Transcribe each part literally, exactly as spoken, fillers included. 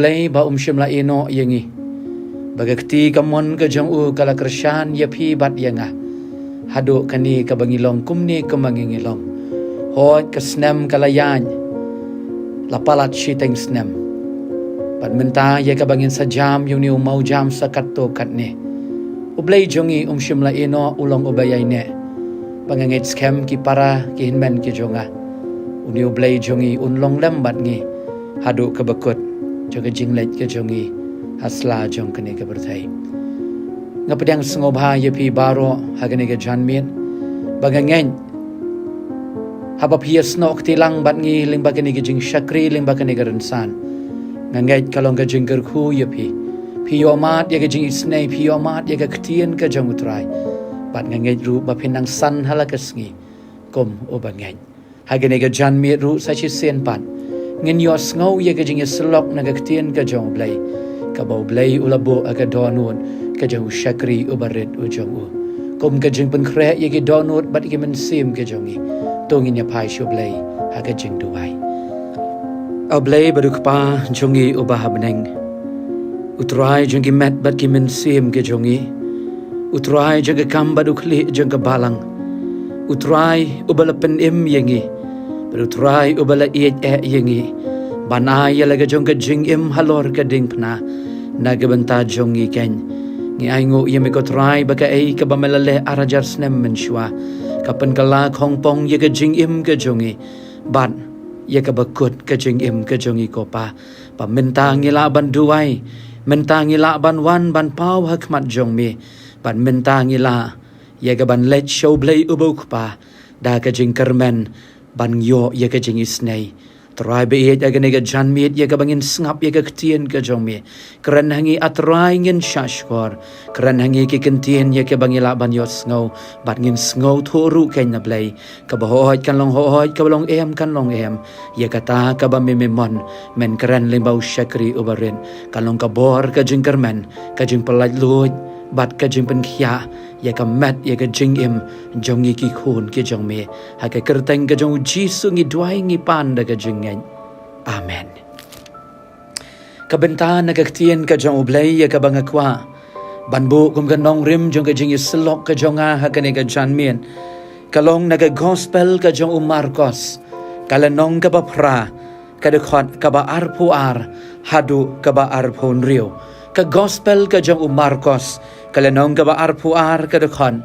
Blei ba um shym la ïehnoh ïa ngi, ba ka kti kamon ka jong u ka la kyrshan ïa phi bad ïa nga, haduh kane kaba ngi long kumne kumba ngi ngi long. Hooid, ka snem ka la ïaid, la palat shiteng snem. Bad mynta ïa kaba ngin sa jam ïa une u mawjam sa katto katne, U Blei jong ngi um shym la ïehnoh, u long uba ïaineh. Ba nga ngeit skhem ki para ki hynmen ki jong nga, une U Blei jong ngi un long lem bad ngi haduh kaba kut jong ka jingleit ka jong ngi ha sla jong kane ka pyrthei. Nga pdiang sngewbha ïa phi baroh ha kane ka janmiet, ba nga ngeit haba phi ïasnoh kti lang bad ngi lyngba kane ka jingshakri, lyngba kane ka rynsan, nga ngeit ka long ka jingkyrkhu ïa phi. Phi ïohmad ïa ka jingisynei, phi ïohmad ïa ka ktien ka jong U Trai. Bad nga ngeit ruh ba phin nang san ha la ka sngi kum uba ngeit. Ha kane ka janmiet ruh sa shisien pat, ngin ïohsngew ïa ka jingïasyllok na ka ktien ka jong U Blei, kaba U Blei u la buh ha ka dohnud ka jong u shakri uba rit u jong u, kum ka jingpynkhreh ïa ki dohnud bad ki mynsiem ki jong ngi. To ngin ïa phai sha U Blei ha ka jingduwai. A Blei bad U Kpa jong ngi uba ha bneng, U Trai jong ki met bad ki mynsiem ki jong ngi, U Trai jong ka kam bad u khlieh jong ka balang, U Trai uba la pynim ïa ngi, bad U Trai uba la ïeit eh ïa ngi, ban ai ïa la ka jong ka jingim halor ka diengphna. Na ka bynta jong ngi keiñ, ngi ainguh ïa me ko Trai ba kaei kaba me la leh ar hajar snem mynshuwa, ka pynkylla khongpong ïa ka jingim ka jong ngi, bad ïa kaba kut ka jingim ka jong ngi ko Pa. Ba mynta ngi lah ban duwai, mynta ngi lah ban wan ban paw ha khmat jong me, bad mynta ngi lah ïa ka ban leit sha U Blei uba U Kpa da ka jingkyrmen, ban ïoh ïa ka jingisynei. Trai ba ïeit, ha kane ka janmiet ïa kaba ngin sngap ïa ka ktien ka jong me, kren ha ngi A Trai, ngin shahshkor. Kren ha ngi ki ktien ïa kiba ngi lah ban ïohsngew bad ngin sngewthuh ruh keiñ, A Blei, kaba hooid kan long hooid, kaba long em kan long em. Ïa kata kaba me me mon, men kren lyngba u shakri uba rit, kan long ka bor, ka jingkyrmen, ka jingpyllait luid bad ka jingpynkhiah ïa ka met ïa ka jingim jong ngi ki khun ki jong me. Ha ka kyrteng ka jong U Jisu ngi duwai ngi pan da ka jingngeit. Amen. Ka bynta na ka ktien ka jong U Blei ïa kaba nga kwah ban buh kum ka nongrim jong ka jingïasyllok ka jong nga ha kane ka janmiet, ka long na ka Gospel ka jong u Markos, ka lynnong kaba phra, ka dkhot kaba arphew ar haduh kaba arphew hynriew. Ka Gospel ka jong u Markos, ka lynnong kaba arphew ar, ka dkhot,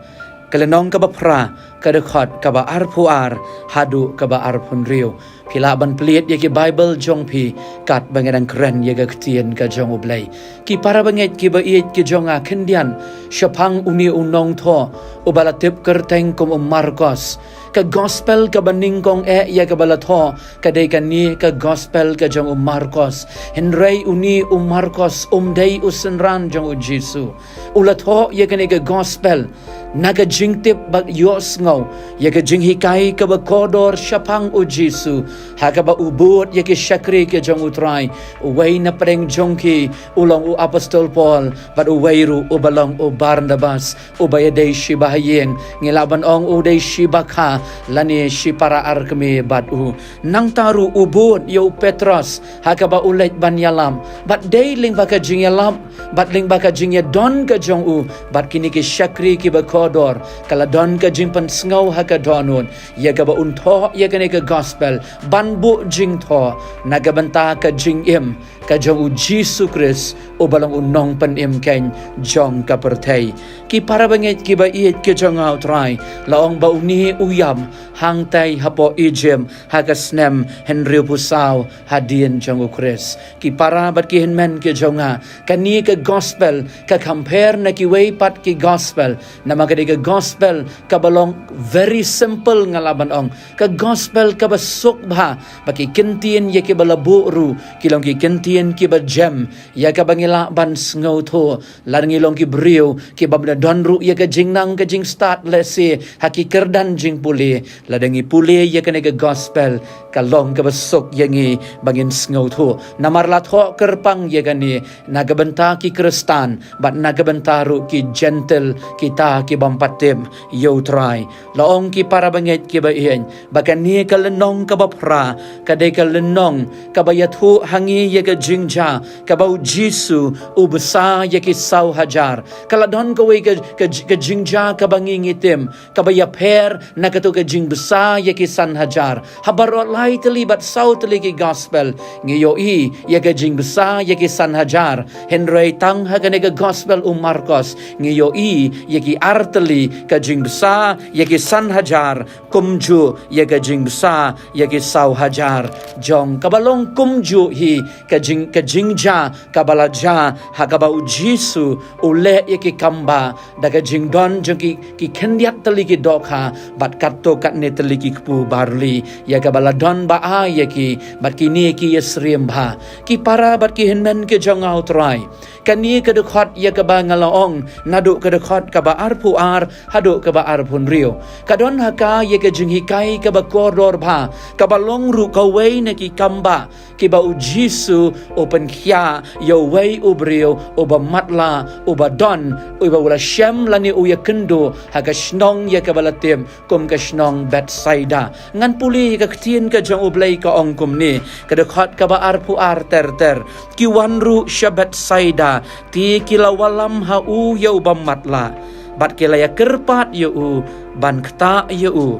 ka lynnong kaba phra, ka dkhot kaba arphew ar haduh kaba arphew hynriew. Phi lah ban plied ïa ki Baibl jong phi katba nga dang kren ïa ka ktien ka jong U Blei. Ki para bangeit kiba ïeit ki jong nga, khyndiat shaphang une u nongthoh uba la tip kyrteng kum u Markos, ka Gospel kaba nyngkong eh ïa kaba la thoh ka dei kane ka Gospel ka jong u Markos. Hynrei une u Markos um dei u synran jong U Jisu. U la thoh ïa kane ka Gospel na ka jingtip bad ïohsngew ïa ka jinghikai kaba kordor shaphang U Jisu, ha kaba u bud ïa ki shakri ki jong U Trai. Uwei na pdeng jong ki u long u Apostol Paul, bad uwei ruh uba long u Barnabas, uba ïadei shiba ha ïing, ngi lah ban ong u dei shiba kha lane shipara arkmie bad u. Nangta ruh u bud ïa u Petros ha kaba u leit ban ïalap, bad dei lyngba ka jingïalap bad lyngba ka jingïadon ka jong u bad kine ki shakri kiba kordor, ka la don ka jingpynsngew ha ka dohnud ïa kaba un thoh ïa kane ka Gospel, ban buh jingthoh na ka bynta ka jingim ka jong U Jisu Khrist, uba long u nongpynim keiñ jong ka pyrthei. Ki para bangeit kiba ïeit ki jong nga, U Trai la ong ba une u ïap hangtai hapoh Egypt ha ka snem hynriewphew saw hadien jong U Khrist. Ki para bad ki hynmen ki jong nga, kane ka Gospel ka compare na kiwei pat ki Gospel, namar ka dei ka Gospel kaba long very simple, nga lah ban ong, ka Gospel kaba suk bha, ba ki ktien ïa kiba la buh ruh ki long ki ktien kiba jem ïa kaba ngi lah ban sngewthuh. Lada ngi long ki briew kiba ym don ruh ïa ka jingnang ka jingstad lehse ha ki kyrdan jingpule, lada ngi pule ïa kane ka Gospel, ka long kaba suk ïa ngi ba ngin sngewthuh. Namar la thoh kyrpang ïa kane na ka bynta ki Khristan bad na ka bynta ruh ki Jentil, kita ki bym pat tip ïa U Trai. La ong, ki para bangeit kiba ïeit, ba kane ka lynnong kaba phra ka dei ka lynnong kaba ïathuh ha ngi ïa ka jingjia kaba u Jisu u bsa ïa ki saw hajar. Ka la don kawei ka, ka, ka jingjia kaba ngi ngi tim, kaba ïapher na kato ka jingbsa ïa ki san hajar. Ha baroh lai tylli bad saw tylli ki gospel ngi ïohi ïa ka jingbsa ïa ki san hajar. Hynrei tang ha kane ka gospel u Markos ngi ïohi ïa ki ar tylli ka jingbsa ïa ki san hajar, kumjuh ïa ka jingbsa ïa ki saw hajar jong, kaba long kumjuh hi ka jing, ka jingjia kaba la jia ha kaba u Jisu u leh ïa ki kambah da ka jingdon jong ki, ki khyndiat tylli ki dohkha bad katto katne tylli ki kpu barli, ïa kaba la don ba ai ïa ki, bad kine ki ïasyriem bha. Ki para bad ki hynmen ki jong nga u Trai, kane ka dkhot ïa kaba nga la ong naduh ka dkhot kaba arphew ar haduh kaba arphew hynriew, ka don ha ka ïa ka jinghikai kaba kordor bha, kaba long ruh kawei na ki kambah kiba u Jisu u pynkhiah ïa uwei u briew uba matlah, uba don, uba u la shem lane u ïakynduh ha ka shnong ïa kaba la tip kum ka shnong Bethsaida. Ngan pule ïa ka ktien ka jong U Blei, ka ong kumne, ka dkhot kaba arphew ar ter ter: Ki wan ruh sha Bethsaida, te ki la wallam ha u ïa uba matlah, bad ki la ïakyrpad ïa u ban ktah ïa u.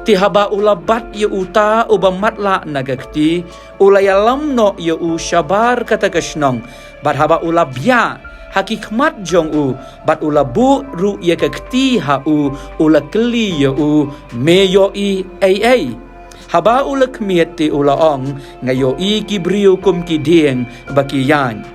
Te haba u la bat ïa uta uba matlah na ka kti, u la ïalam noh ïa u shabar kata ka shnong. Bad haba u la biah ha ki khmat jong u, bad u la buh ruh ïa ka kti ha u, u la kylli ïa u, Me ïohi ei ei? Haba u la khmied te u la ong, Nga ïohi ki briew kum ki dieng ba ki ïaid.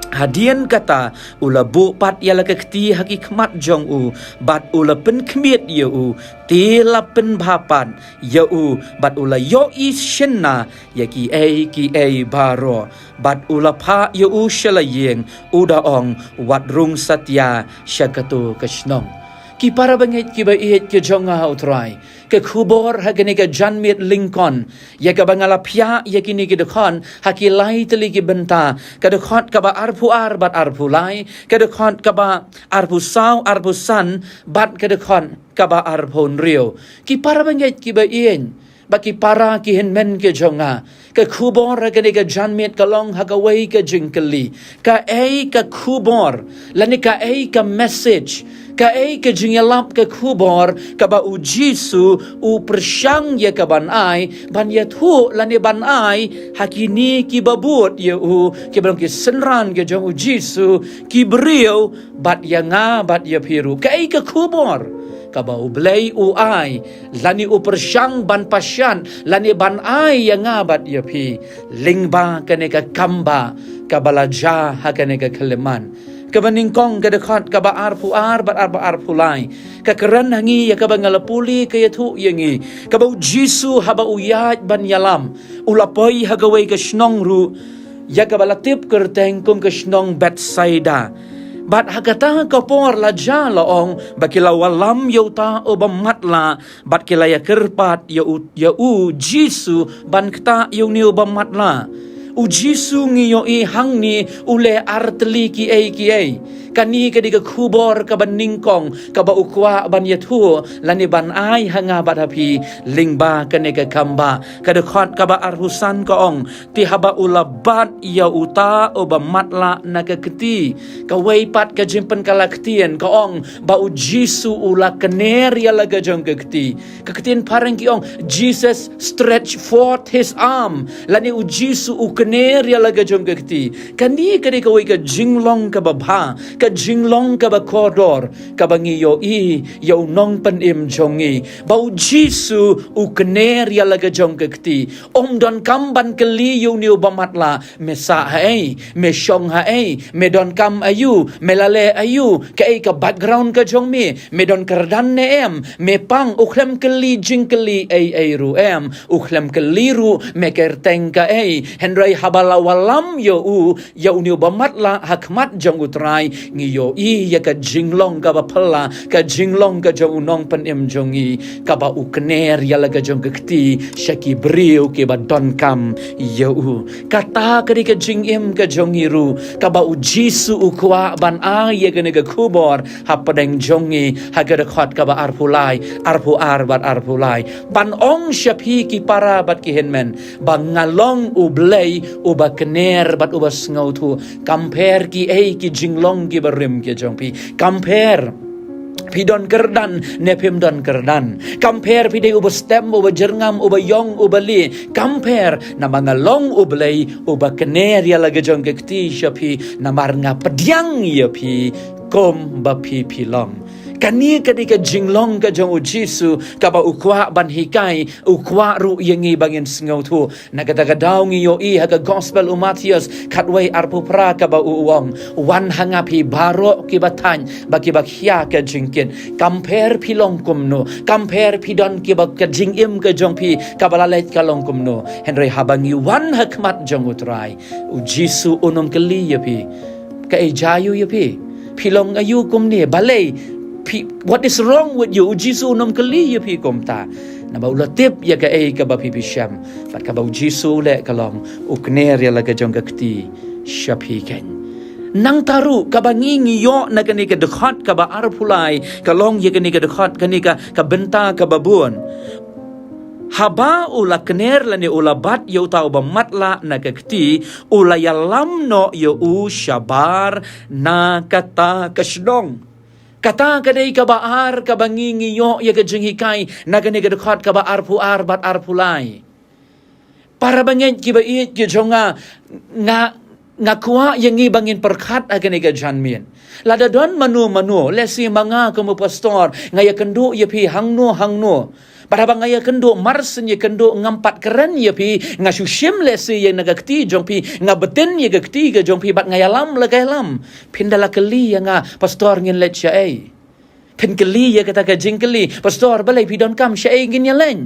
Hadien kata u la buh pat ïa la ka kti ha ki khmat jong u, bad u la pynkhmied ïa u, te la pynbha pat ïa u, bad u la ïohi shynna ïa kiei kiei baroh. Bad u la phah ïa u sha la ïing, u da ong, Wat rung satia sha kato ka shnong. Ki para bangeit kiba ïeit ki jong nga ha u Trai, ka khubor ha kane ka janmiet lyngkot ïa kaba nga la phiah ïa kine ki dkhot ha ki lai tylli ki bynta, ka dkhot kaba arphew ar bad arphew lai, ka dkhot kaba arphew saw, arphew san, bad ka dkhot kaba arphew hynriew. Ki para bangeit kiba ïeit bad ki para ki hynmen ki jong nga, ka khubor ha kane ka janmiet ka long ha kawei ka jingkylli. Kaei ka khubor, lane kaei ka message, kaei ka jingïalap ka khubor kaba u Jisu u pyrshang ïa ka ban ai, ban ïathuh lane ban ai ha kine kiba bud ïa u, kiba long ki synran ki jong u Jisu, ki briew, bad ïa nga bad ïa phi ruh. Kaei ka khubor kaba U Blei u ai lane u pyrshang ban pashat lane ban ai ïa nga bad ïa phi lyngba kane ka kambah kaba la jia ha kane ka khyllipmat. Kaba nyngkong, ka dkhot kaba arphew ar bad arphew, arphew lai, ka kren ha ngi ïa kaba nga la pule, ka ïathuh ïa ngi kaba u Jisu haba u ïaid ban ïalam, u la poi ha kawei ka shnong ruh ïa kaba la tip kyrteng kum ka shnong Bethsaida. Bad ha kata ka por la jia, la ong, ba ki la wallam ïa uta uba matlah, bad ki la ïakyrpad ïa u, ïa u Jisu ban ktah ïa une uba matlah. U Jisu ngi ïohi hangne u leh ar tylli kiei kiei. Kane ka dei ka khubor kaba nyngkong kaba u kwah ban ïathuh lane ban ai ha nga bad ha phi lyngba kane ka kambah. Ka dkhot kaba arphew san ka ong, Te haba u la bat ïa uta uba matlah na ka kti. Kawei pat ka jingpynkylla ktien ka ong ba u Jisu u la kner ïa la ka jong ka kti. Ka ktien phareng ki ong, Jesus stretched forth his arm. Lane u Jisu u kner ïa la ka jong ka kti. Kane ka dei kawei ka jinglong kaba bha, ka jinglong kaba kordor, kaba ngi ïohi ïa u nongpynim jong ngi, ba u Jisu u kner ïa la ka jong ka kti. Um donkam ban kylli ïa une uba matlah, Me sah haei? Me shong haei? Me donkam aïu? Me la leh aïu? Kaei ka background ka jong me? Me don kyrdan ne em? Me pang? U khlem kylli jingkylli ei ei ruh em. U khlem kylli ruh me kyrteng kaei. Hynrei haba la wallam ïa u, ïa une uba matlah ha khmat jong u Trai, ngi ïohi ïa ka jinglong kaba phylla, ka jinglong ka jong u nongpynim jong ngi, kaba u kner ïa la ka jong ka kti sha ki briew kiba donkam ïa u. Kata ka dei ka jingim ka jong ngi ruh, kaba u Jisu u kwah ban ai ïa kane ka khubor hapdeng jong ngi ha ka dkhot kaba arphew lai, arphew ar bad arphew lai. Ban ong sha phi ki para bad ki hynmen, ba nga long U Blei uba kner bad uba sngewthuh. Kam pher ki ei ki jinglong kiba rim ki jong phi. Kam pher phi don kyrdan ne phim don kyrdan. Kam pher phi dei uba stem, uba jyrngam, uba ïong, uba lieh. Kam pher, namar nga long U Blei uba kner ïa la ka jong ka kti sha phi, namar nga pdiang ïa phi kum ba phi phi long. Kane ka dei ka jinglong ka jong U Jisu kaba u kwah ban hikai, u kwah ruh ïa ngi ba ngin sngewthuh. Na kata ka daw ngi ïohi ha ka gospel u Mathaios khatwei arphew phra kaba u ong, wan ha nga phi baroh kiba thait bad kiba khia ka jingkit. Kam pher phi long kumno, kam pher phi don kiba ka jingim ka jong phi kaba la leit ka long kumno. Hynrei haba ngi wan ha khmat jong U Trai, U Jisu un ym kylli ïa phi kaei jia ïa phi. Phi long aïu kumne, balei phi, what is wrong with you? U Jisu un ym kylli ïa phi kumta. Naba u la tip ïa kaei kaba phi phi shem. Bad kaba U Jisu u leh ka long, u kner ïa la ka jong ka kti sha phi keiñ. Nangta ruh kaba ngi ngi ïoh na kane ka dkhot kaba arphew lai, ka long ïa kane ka dkhot, kane ka, ka bynta kaba bun. Haba u la kner lane u la bat ïa uta uba matlah na ka kti, u la ïalam noh ïa u shabar na kata ka shnong. Kata ka dei kaba ar kaba ngi ngi ïoh ïa ka jinghikai na kane ka dkhot kaba arphew ar bad arphew lai. Para bangeit kiba ïeit ki jong nga, nga, nga kwah ïa ngi ba ngin pyrkhat ha kane ka janmiet. Lada don mano mano, lehse ma nga kum u pastor, nga ïakynduh ïa phi hangno hangno. Bad haba nga ïakynduh, mar syn ïakynduh ngam pat kren ïa phi, nga shu shim lehse ïa na ka kti jong phi, nga btin ïa ka kti ka jong phi, bad nga ïalam la ka ïalam. Phin da la kylli ïa nga, pastor, ngin leit shaei? Phin kylli ïa kata ka jingkylli, pastor, balei phi donkam, shaei ngin ïaleit?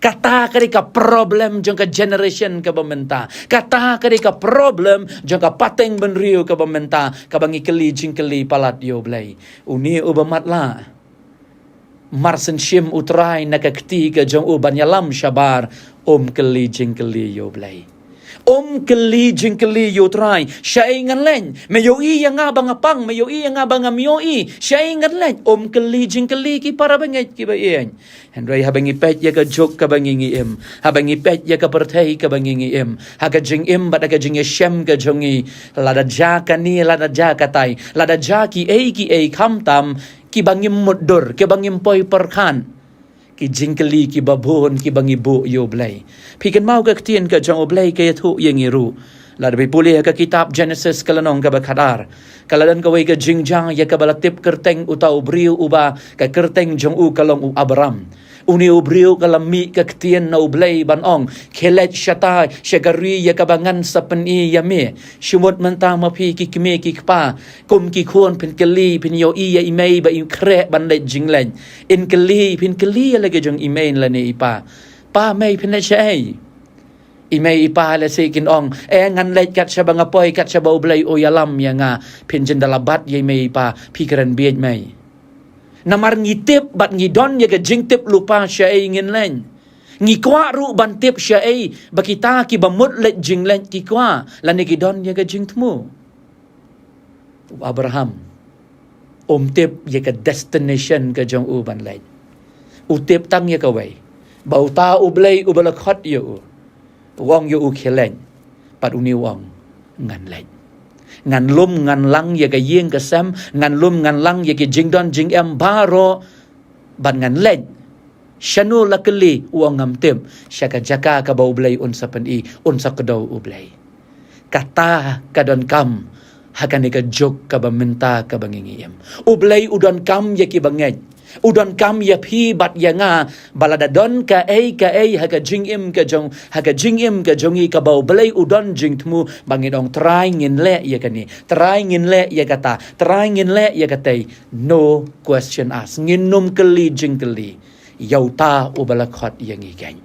Kata ka dei ka problem jong ka generation kaba mynta. Kata ka dei ka problem jong ka pateng bynriew kaba mynta, kaba ngi kylli jingkylli palat ïa U Blei. Une uba matlah, mar syn shim U Trai na ka kti ka jong u ban ïalam shabar, um kylli jingkylli ïa U Blei. Um kylli jingkylli ïa U Trai, shaei ngan leit? Me ïohi ïa nga ba nga pang, me ïohi ïa nga ba ngam ïohi, shaei ngan leit? Um kylli jingkylli, ki para bangeit kiba ïeit. Hynrei haba ngi peit ïa ka juk kaba ngi ngi im, haba ngi peit ïa ka pyrthei kaba ngi ngi im, ha ka jingim bad ha ka jingïashem ka jong ngi, lada jia kane, lada jia katai, lada jia kiei kiei khamtam, kiba ngim mutdur, kiba ngim poi pyrkhat, ki jingkylli kiba bun kiba ngi buh ïa U Blei. Phi kynmaw ka ktien ka jong U Blei ka ïathuh ïa ngi ruh. Lada phi pule ha ka kitab Genesis ka lynnong kaba khatar, ka la don kawei ka jingjia ïa kaba la tip kyrteng uta u briew uba ka kyrteng jong u ka long u Abram. Une u briew ka la mih ka ktien na U Blei ban ong, khie leit shata sha ka ri ïa kaba ngan sa pyni ïa me. Shu mut mynta ma phi ki kmie ki kpa, kum ki khun phin kylli, phin ïohi ïa i mei ba i khreh ban leit jingleit. In kylli, phin kylli ïa la ka jong i mei lane i pa, pa, mei, phin leit shaei? I mei i pa lehse kin ong, eh, ngan leit kat shaba nga poi, kat shaba U Blei u ïalam ïa nga. Phin jin da la bat ïa i mei i pa, phi kren bieit mei. Namar ngi tip bad ngi don ïa ka jingtip lypa shaei ngin leit. Ngi kwah ruh ban tip shaei ba kita kiba mut leit jingleit ki kwah, lane ki don ïa ka jingthmu. U Abraham um tip ïa ka destination ka jong u ban leit. U tip tang ïa kawei, ba uta U Blei uba la khot ïa u, u ong ïa u, khie leit. Bad une u ong, ngan leit. Ngan lum ngan lang ïa ka ïing ka sem, ngan lum ngan lang ïa ki jingdon jingem baroh, bad ngan leit. Shano la kylli? U ong, ngam tip. Sha ka jaka kaba U Blei un sa pyni, un sa kdew U Blei. Kata ka donkam ha kane ka juk kaba mynta kaba ngi ngi im. U Blei u donkam ïa kiba ngeit. U donkam ïa phi bad ïa nga, ba lada don kaei kaei ha ka jingim ka jong, ha ka jingim ka jong ngi kaba U Blei u don jingthmu, ba ngin ong, Trai, ngin leh ïa kane, Trai, ngin leh ïa kata, Trai, ngin leh ïa katei. No question asked. Ngin ym kylli jingkylli ïa uta uba la khot ïa ngi keiñ.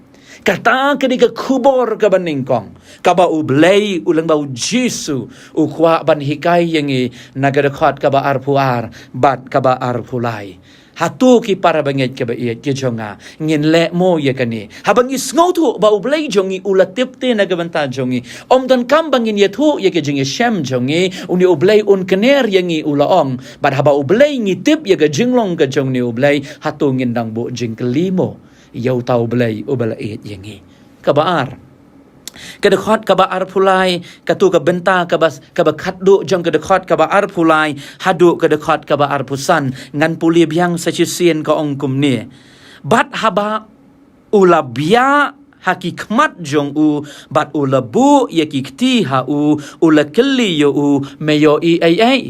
Kata ka dei ka khubor kaba nyngkong kaba U Blei u lyngba U Jisu u kwah ban hikai ïa ngi na ka dkhot kaba arphew ar bad kaba arphew lai. Hato ki para bangeit kiba ïeit ki jong nga, ngin leh mo ïa kane? Haba ngi sngewthuh ba U Blei jong ngi u la tip te na ka bynta jong ngi, ym donkam ba ngin ïathuh ïa ka jingïashem jong ngi, une U Blei un kner ïa ngi, u la ong. Bad haba U Blei ngi tip ïa ka jinglong ka jong une U Blei, hato ngin dang buh jingkylli mo ïa uta U Blei uba la ïeit ïa ngi? Kaba ar, Ka dkhot kaba arphew lai, kato ka bynta kaba, kaba khatduh jong ka dkhot kaba arphew lai haduh ka dkhot kaba arphew san, ngan pule biang sa shisien, ka ong kumne: Bad haba u la biah ha ki khmat jong u, bad u la buh ïa ki kti ha u, u la kylli ïa u, me ïohi ei ei?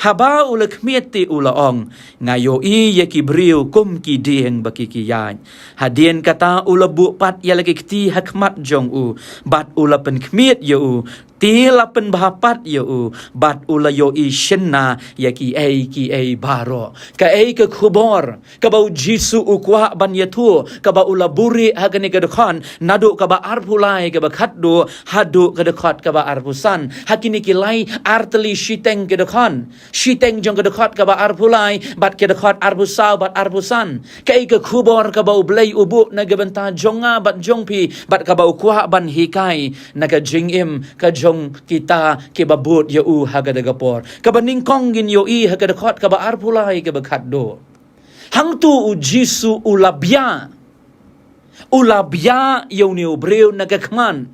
Haba u la khmied te u la ong, nga ïohi ïa ki briew kum ki dieng ba ki ki ïaid. Hadien kata u la buh pat ïa la ki kti ha khmat jong u, bad u la pynkhmied ïa u, te la pynbha pat ïa u, bad u la ïohi shynna ïa ki ei ki ei baroh. Kaei ka khubor kaba u Jisu u kwah ban ïathuh, kaba u la buhrieh ha kane ka dkhot, naduh kaba arphew lai kaba khatduh haduh ka dkhot kaba arphew san. Ha kine ki lai artylli shiteng ki dkhot, shiteng jong ka dkhot kaba arphew lai bad ka dkhot arphew saw bad arphew san. Kaei ka khubor kaba U Blei u buh na ka bynta jong nga bad jong phi, bad kaba u kwah ban hikai na ka jingim ka jong kita kiba bud ïa u ha kata ka por? Kaba nyngkong ngin ïohi ha ka dkhot kaba arphew lai kaba khatduh. Hangto u Jisu u la biah. U la biah ïa une u briew na ka khmat.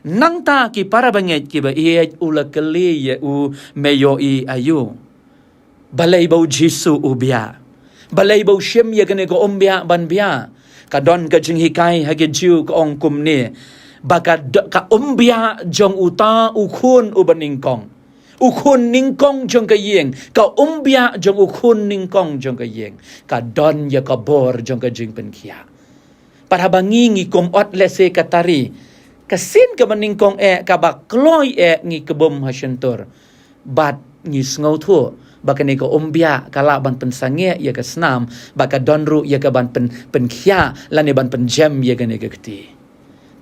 Nangta ki para bangeit kiba ïeit, u la kylli ïa u, me ïohi aïu? Balei ba u Jisu u biah? Balei ba u shim ïa kane ka umbiah ban biah? Ka don ka jinghikai ha ki Jiw ka ong kumne, ba ka do-, ka umbiah jong uta u khun uba nyngkong, u khun nyngkong jong ka ïing, ka umbiah jong u khun nyngkong jong ka ïing, ka don ïa ka bor jong ka jingpynkhiah. Pat haba ngi, ngi kum ot lehse ka tari, ka sien kaba nyngkong eh, kaba kloi eh, ngi kybum ha shyntur. Bad ngi sngewthuh ba kane ka umbiah ka lah ban pynsangeh ïa ka snam, bad ka don ruh ïa ka ban pyn-, pynkhiah lane ban pynjem ïa kane ka kti.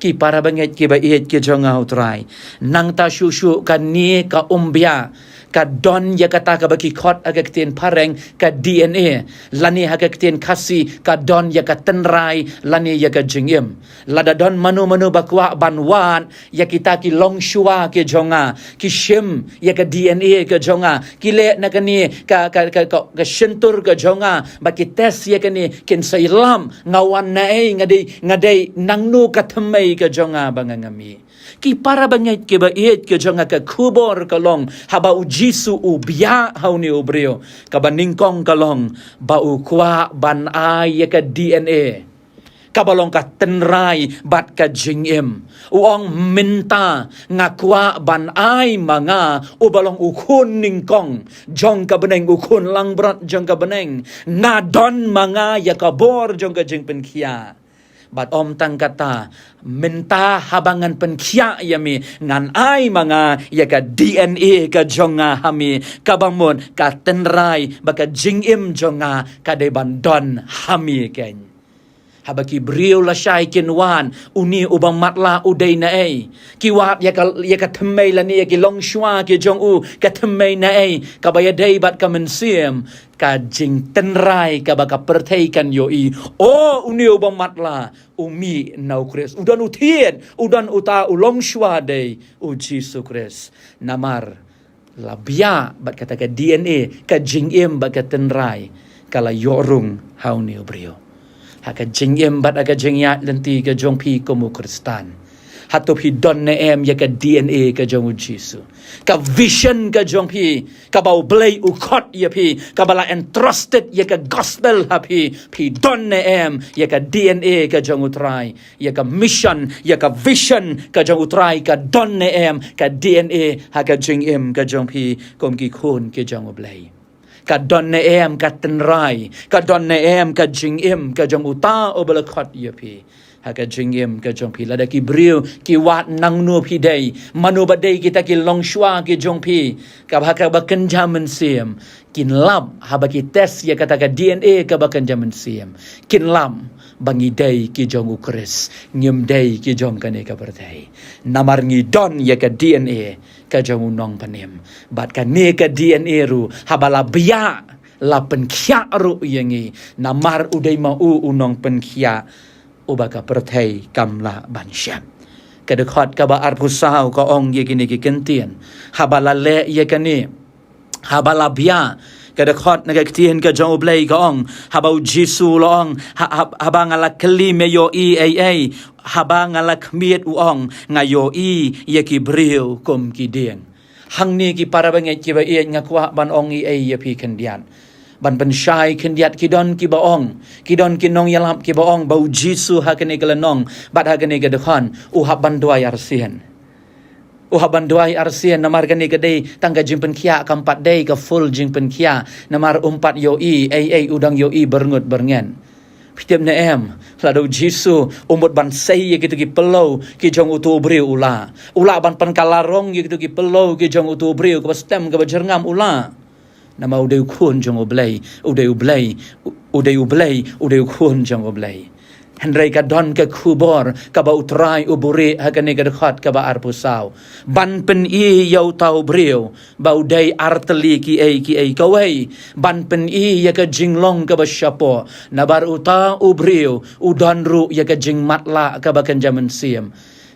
Ki para bangeit kiba ïeit ki jong nga ha U Trai, nangta shuh shuh kane ka umbiah ka don ïa kata kaba ki khot ha ka ktien phareng ka D N A, lane ha ka ktien Khasi ka don ïa ka tynrai lane ïa ka jingim. Lada don mano mano ba kwah ban wad ïa kita ki longshuwa ki jong nga, ki shim ïa ka D N A ka jong nga, ki leh na kane ka, ka, ka, ka, ka shyntur ka jong nga, ba ki test ïa kane, kin sa ïalam nga wan naei, nga dei, nga dei nangno ka thymmei ka jong nga ba nga, nga mih. Ki para bangeit kiba ïeit ki jong nga, ka khubor ka long, haba u Jisu u biah ha une u briew, kaba nyngkong ka long ba u kwah ban ai ïa ka D N A, kaba long ka tynrai bad ka jingim. U ong, mynta nga kwah ban ai ma nga uba long u khun nyngkong jong ka bneng, u khun langbrot jong ka bneng. Nga don ma nga ïa ka bor jong ka jingpynkhiah. Bad ym tang kata, mynta haba ngan pynkhiah ïa me, ngan ai ma nga ïa ka D N A ka jong nga ha me, kaba mut ka tynrai bad ka jingim jong nga ka dei ban don ha me keiñ. Haba ki briew lashai kin wad, une uba matlah u dei naei, ki wad ïa ka, ïa ka thymmei lane ïa ki longshuwa ki jong u ka thymmei naei, kaba ïadei bad ka mynsiem, ka jingtynrai kaba ka pyrthei kan ïohi. O, une uba matlah u mih na U Khrist. U don u thied, u don uta u longshuwa dei u Jisu Khrist. Namar la biah bad kata ka D N A, ka jingim bad ka tynrai ka la ïoh rung ha une u briew. Ha ka jingim bad ha ka jingïaid lynti ka jong phi kum u Khristan, hato phi don ne em ïa ka D N A ka jong u Jisu? Ka vision ka jong phi, kaba U Blei u khot ïa phi, kaba la entrusted ïa ka gospel ha phi, phi don ne em ïa ka D N A ka jong U Trai, ïa ka mission, ïa ka vision ka jong U Trai, ka don ne em ka D N A ha ka jingim ka jong phi kum ki khun ki jong U Blei? Ka don ne em ka tynrai, ka don ne em ka jingim ka jong uta uba la khot ïa phi ha ka jingim ka jong phi? Lada ki briew ki wad nangno phi dei, mano ba dei kita ki longshuwa ki jong phi, kaba ha kaba kynja mynsiem, kin lap haba ki test ïa kata ka D N A kaba kynja mynsiem, kin lap ba ngi dei ki jong u Khrist, ngim dei ki jong kane ka pyrthei. Namar ngi don ïa ka D N A ka jong u Nongpynim. Bad kane ka D N A ruh, haba la biah, la pynkhiah ruh ïa ngi, namar u dei ma u u Nongpynkhiah uba ka pyrthei kam lah ban shem. Ka dkhot kaba arphew saw ka ong ïa kine ki kyntien: Haba la leh ïa kane, haba la biah, Ka dkhot na ka ktien ka jong U Blei ka ong, haba U Jisu u la ong, ha, ha, haba nga la kylli me ïohi ei ei, haba nga la khmied u ong, nga ïohi ïa ki briew kum ki dieng. Hangne ki para bangeit kiba ïeit, nga kwah ban ong ei ei ïa phi khyndiat. Ban pynshai khyndiat, ki don kiba ong, ki don ki nongïalap kiba ong ba U Jisu ha kane ka lynnong bad ha kane ka dkhot u hap ban duwai arsien. U hap ban duwai arsien, namar kane ka dei tang ka jingpynkhiah, kam pat dei ka full jingpynkhiah, namar um pat ïohi ei ei, u dang ïohi byrngut byrngen. Phi tip ne em, lada U Jisu u mut ban sei ïa kito ki pyllew ki jong uto u briew, u lah, u lah ban pynkylla rong ïa kito ki pyllew ki jong uto u briew, kaba stem kaba jyrngam, u lah. Namar u dei u khun jong U Blei, u dei U Blei, u, u dei U Blei, u dei u khun jong U Blei. Hynrei ka don ka khubor kaba U Trai u buhrieh ha kane ka dkhot kaba arphew saw, ban pyni ïa uta u briew ba u dei artylli kiei kiei. Kawei, ban pyni ïa ka jinglong kaba shapoh, namar uta u briew u don ruh ïa ka jingmatlah kaba kynja mynsiem.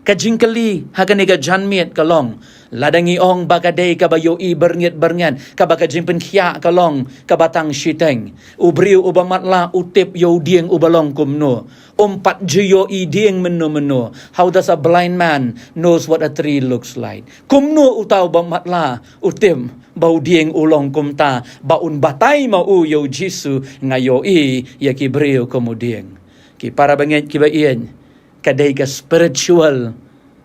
Ka jingkylli ha kane ka janmiet ka long, lada ngi ong ba ka dei kaba ïohi byrngit byrngen, kaba ka jingpynkhiah ka long kaba tang shiteng, u briew uba matlah u tip ïa u dieng uba long kumno. Um pat ju ïohi dieng mynno mynno. How does a blind man knows what a tree looks like? Kumno uta uba matlah u tip ba u dieng u long kumta, ba un batai ma u ïa U Jisu, nga ïohi ïa ki briew kum u dieng? Ki para bangeit kiba ïeit, ka dei ka spiritual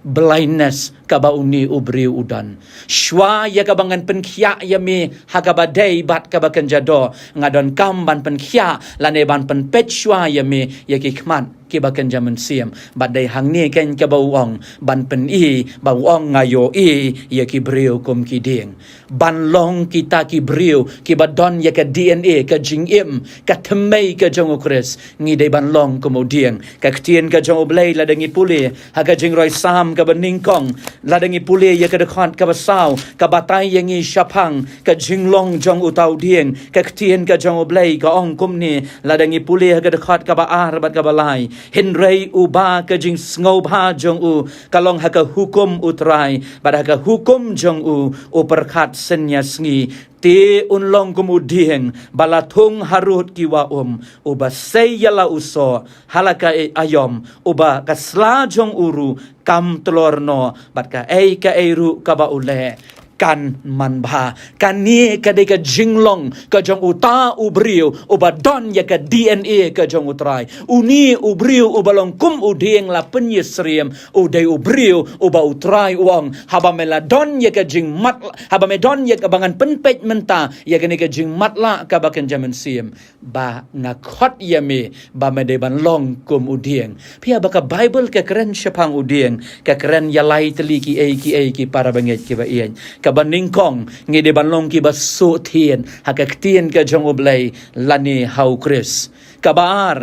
blindness kaba une u briew u don. Shuwa ïa kaba ngan pynkhiah ïa me ha kaba dei bad kaba kynja doh, nga donkam ban pynkhiah lane ban pynpeit shuwa ïa me ïa ki khmat kiba kynja mynsiem. Bad dei hangne keiñ kaba u ong, ban pyni ba u ong, nga ïohi ïa ki briew kum ki dieng. Ban long kita ki briew kiba don ïa ka D N A, ka jingim, ka thymmei ka jong U Khrist, ngi dei ban long kum u dieng. Ka ktien ka jong U Blei, lada ngi pule ha ka jingroi Salm kaba nyngkong, lada ngi pule ïa ka dkhot kaba saw, ka batai ïa ngi shaphang ka jinglong jong uta u dieng. Ka ktien ka jong U Blei ka ong kumne, lada ngi pule ha ka dkhot kaba ar bad kaba lai: Hynrei uba ka jingsngewbha jong u ka long ha ka hukum U Trai, bad ha ka hukum jong u u pyrkhat synñia sngi. Te un long kum u dieng ba la thung harud ki wah um, uba sei ïa la u soh ha la ka aïom, uba ka sla jong u ruh kam tlor noh, bad kaei kaei ruh kaba u leh kan manbha. Kane ka dei ka jinglong ka jong uta u briew uba don ïa ka D N A ka jong U Trai. Une u briew uba long kum u dieng la pynïasyriem, u dei u briew uba U Trai u ong, haba me la don ïa ka jingmat, haba me don ïa kaba ngan pynpeit mynta ïa kane ka jingmatlah kaba kynja mynsiem, ba nga khot ïa me ba me dei ban long kum u dieng. Phi ïa ba ka Baibl ka kren shaphang u dieng, ka kren ïa lai tylli kiei kiei, ki para bangeit kiba ïeit. Kaba nyngkong, ngi dei ban long kiba suk thied ha ka ktien ka jong U Blei lane ha U Khrist. Kaba ar,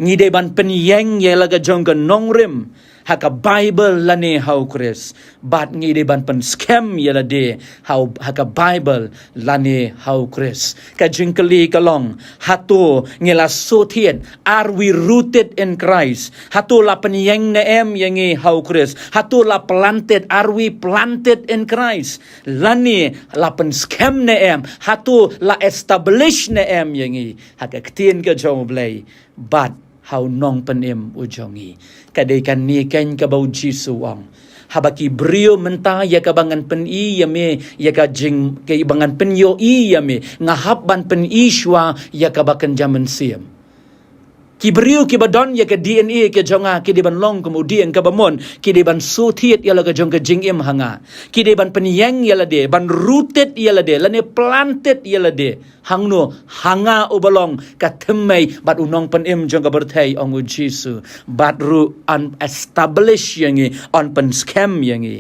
ngi dei ban pynïeng ïa la ka jong ka nongrim ha ka Baibl lane ha U Khrist. Bad ngi dei ban pynskhem ïa lade ha u, ha ka Baibl lane ha U Khrist. Ka jingkylli ka long, hato ngi la suk thied? Are we rooted in Christ? Hato la pynïeng ne em ïa ngi ha U Khrist? Hato la planted? Are we planted in Christ? Lane la pynskhem ne em? Hato la establish ne em ïa ngi ha ka ktien ka jong U Blei bad ha u Nongpynim u jong ngi? Ka dei kane keiñ kaba U Jisu u ong, haba ki briew mynta, ïa kaba ngan pyni ïa me, ïa ka jing, kaba ngan pynïohi ïa me, nga hap ban pyni shuwa ïa kaba kynja mynsiem. Ki briew kiba don ïa ka D N A ka jong nga ki dei ban long kum u dieng, kaba mon ki dei ban suk thied ïa la ka jong ka jingim ha nga. Ki dei ban pynïeng ïa lade, ban rooted ïa lade, lane planted ïa lade. Hangno? Ha nga uba long ka thymmei bad u Nongpynim jong ka pyrthei, ong U Jisu. Bad ruh yn establish ïa ngi, yn pynskhem ïa ngi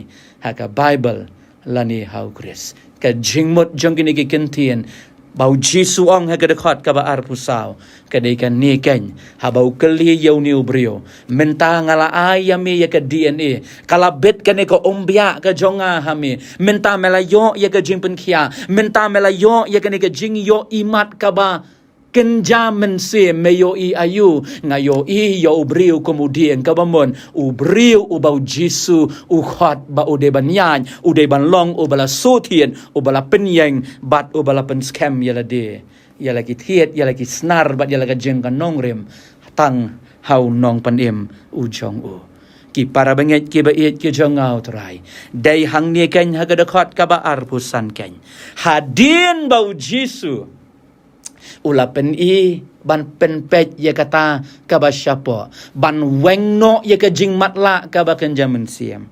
ha ka Baibl lane ha U Khrist. Ka jingmut jong kine ki ktien ba U Jisu u ong ha ka dkhot kaba arphew saw, ka dei kane keiñ, haba u kylli ïa une u briew, mynta nga la ai ïa me ïa ka D N A, ka la bit kane ka umbiah ka jong nga ha me, mynta me la ïoh ïa ka jingpynkhiah, mynta me la ïoh ïa kane ka jingïoh imat kaba kynja mynsiem, me ïohi aïu? Nga ïohi ïa u briew kum u dieng kaba mon, u briew uba u Jisu u khot ba u dei ban ïaid, u dei ban long uba la sngewthuh, uba la pynïeng bad uba la pynskhem ïa lade, ïa la ki thied, ïa la ki snar bad ïa la ka jingkhanongrim tang ha u nongpynim u jong u. Ki para bangeit kiba ïeit ki jong nga u Trai, dei hangne keiñ ha ka dkhot kaba arphew san keiñ, hadien ba u Jisu u la pyni ban pynpeit ïa kata kaba shapoh, ban weng noh ïa ka jingmatlah kaba kynja mynsiem,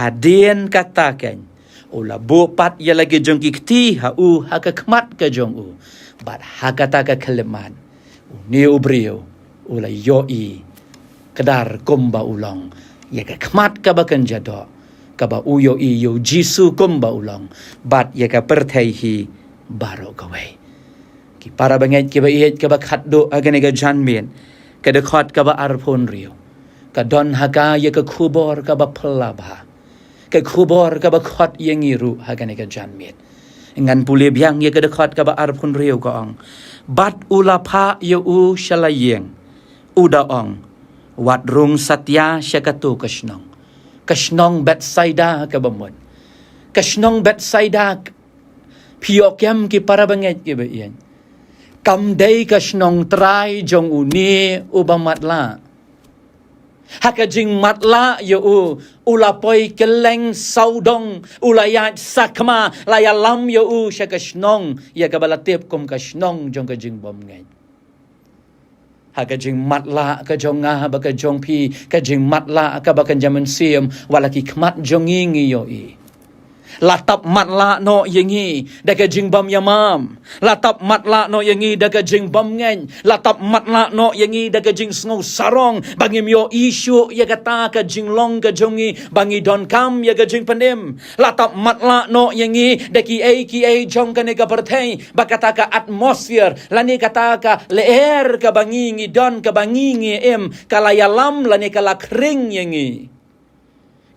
hadien kata keiñ u la buh pat ïa la ki jong ki kti ha u, ha ka khmat ka jong u, bad ha kata ka khyllipmat une u briew u la ïohi kdar kumba u long, ïa ka khmat kaba kynja doh kaba u ïohi ïa u Jisu kumba u long, bad ïa ka pyrthei hi baroh kawei. Ki para bangeit kiba ïeit, kaba khatduh ha kane ka janmiet, ka dkhot kaba arphew hynriew ka don ha ka ïa ka khubor kaba phylla bha, ka khubor kaba khot ïa ngi ruh ha kane ka janmiet. Ngan pule biang ïa ka dkhot kaba arphew hynriew, ka ong: Bad u la phah ïa u sha la ïing, u da ong: Wat rung satia sha kato ka shnong, ka shnong Bethsaida kaba mut. Ka shnong Bethsaida, phi ïoh kem ki para bangeit kiba ïeit, kam dei ka shnong trai jong une uba matlah. Ha ka jingmatlah ïa u, u la poi kylleng sawdong, u la ïaid sakma, la ïalam ïa u sha ka shnong ïa kaba la tip kum ka shnong jong ka jingbymngeit. Ha ka jingmatlah ka jong nga bad ka jong phi, ka jingmatlah kaba kynja mynsiem, wat la ki khmat jong ngi ngi ïohi. La tap matlah noh ïa ngi da ka jingbymïamam. La tap matlah noh ïa ngi da ka jingbymngeit. La tap matlah noh ïa ngi da ka jingsngew sarong ba ngim ïohi shuh ïa kata ka jinglong ka jong ngi, ba ngi donkam ïa ka jingpynim. La tap matlah noh ïa ngi da kiei kiei jong kane ka pyrthei, ba kata ka atmosphere lane kata ka lyer kaba ngi ngi don, kaba ngi ngi im, ka la ïalam lane ka la khring ïa ngi.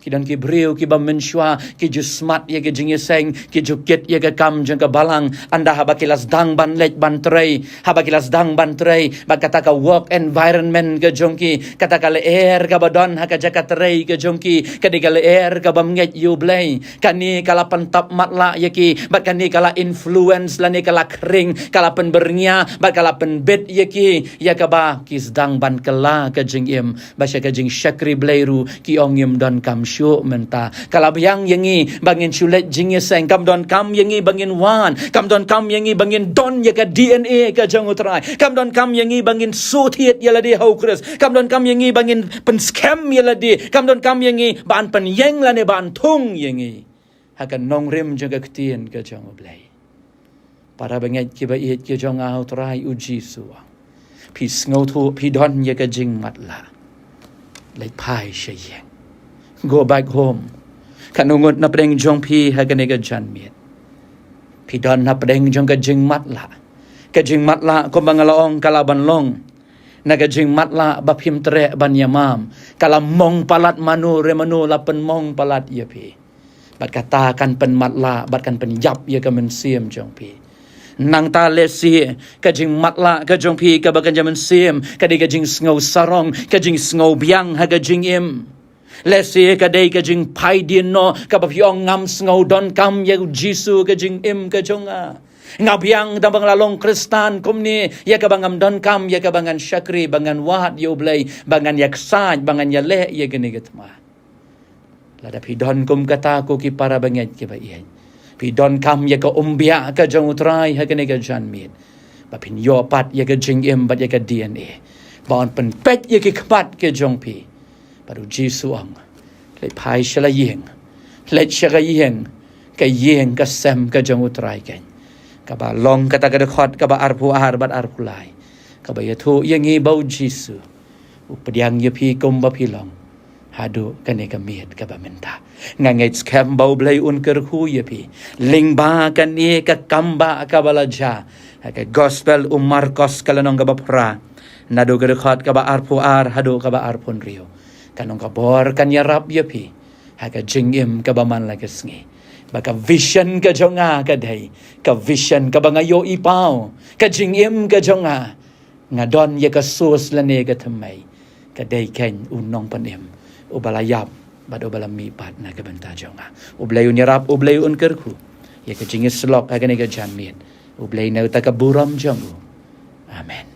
Ki don ki briew kiba mynshuwa ki ju smat ïa ka jingïaseng, ki ju kit ïa ka kam jong ka balang, ynda haba ki la sdang ban leit ban trei, haba ki la sdang ban trei, bad kata ka work environment ka jong ki, kata ka lyer kaba don ha ka jaka trei ka jong ki, ka dei ka lyer kaba bymngeit ïa U Blei. Kane ka la pyntap matlah ïa ki, bad kane ka la influence lane ka la khring, ka la pynbyrngia bad ka la pynbit ïa ki, ïa kaba ki sdang ban kylla ka jingim ba sha ka jingshakri Blei ruh ki ong ngim donkam shuh mynta. Ka la biang ïa ngi ba ngin shu leit jingïaseng, kam donkam ïa ngi ba ngin wan, kam donkam ïa ngi ba ngin don ïa ka D N A ka jong U Trai, kam donkam ïa ngi ba ngin sngewthuh ïa lade ha U Khrist, kam donkam ïa ngi ba ngin pynskhem ïa lade, kam donkam ïa ngi ban pynïeng lane ban thung ïa ngi ha ka nongrim jong ka ktien ka jong U Blei. Para bangeit kiba ïeit ki jong nga ha U Trai U Jisu, phi sngewthuh phi don ïa ka jingmatlah, leit phai sha ïing. Go back home. Katno ngut na pdeng jong phi ha kane ka janmiet phi don na pdeng jong ka jingmatlah. Ka jingmatlah kumba nga la ong ka lah ban long na ka jingmatlah ba phim treh ban ïamam. Ka la mong palat mano re mano la pynmong palat ïa phi. Bad kata kan pynmatlah bad kan pynïap ïa ka mynsiem jong phi. Nangta lehse ka jingmatlah ka jong phi kaba kynja mynsiem ka dei ka jingsngew sarong, ka jingsngew biang ha ka jingim. Lehse ka dei ka jingphaidien noh kaba phi ong ngam sngew donkam ïa U Jisu ka jingim ka jong nga. Nga biang tang ba nga la long Khristan kumne, ïa kaba ngam donkam, ïa kaba ngan shakri, ba ngan wad ïa U Blei, ba ngan ïaksaid, ba ngan ïaleh ïa kane ka thma. Lada phi don kum kata ko ki para bangeit kiba ïeit, phi donkam ïa ka umbiah ka jong U Trai ha kane ka janmiet, ba phin ïoh pat ïa ka jingim bad ïa ka D N A, ba yn pynpeit ïa ki khmat ka jong phi. Bad U Jisu ong, leit phai sha la ïing, leit sha ka ïing, ka ïing ka sem ka jong U Trai keiñ. Kaba long kata ka dkhot kaba arphew ar bad arphew lai, kaba ïathuh ïa ngi ba U Jisu u pdiang ïa phi kumba phi long haduh kane ka miet kaba mynta. Nga ngeit skhem ba U Blei un kyrkhu ïa phi lyngba kane ka kambah kaba la jia ha ka gospel u Markos ka lynnong kaba phra, naduh ka dkhot kaba arphew ar haduh kaba arphew hynriew. Ka nongkabor kan ïarap ïa phi ha ka jingim kaba man la ka sngi. Ba ka vision ka jong nga ka dei ka vision kaba nga ïohi paw, ka jingim ka jong nga, nga don ïa ka source lane ka thymmei, ka dei keiñ u nongpynim uba la ïap bad uba la mihpat na ka bynta jong nga. U Blei un ïarap, U Blei un kyrkhu ïa ka jingïasyllok ha kane ka janmiet. U Blei na uta ka burom jong u. Amen.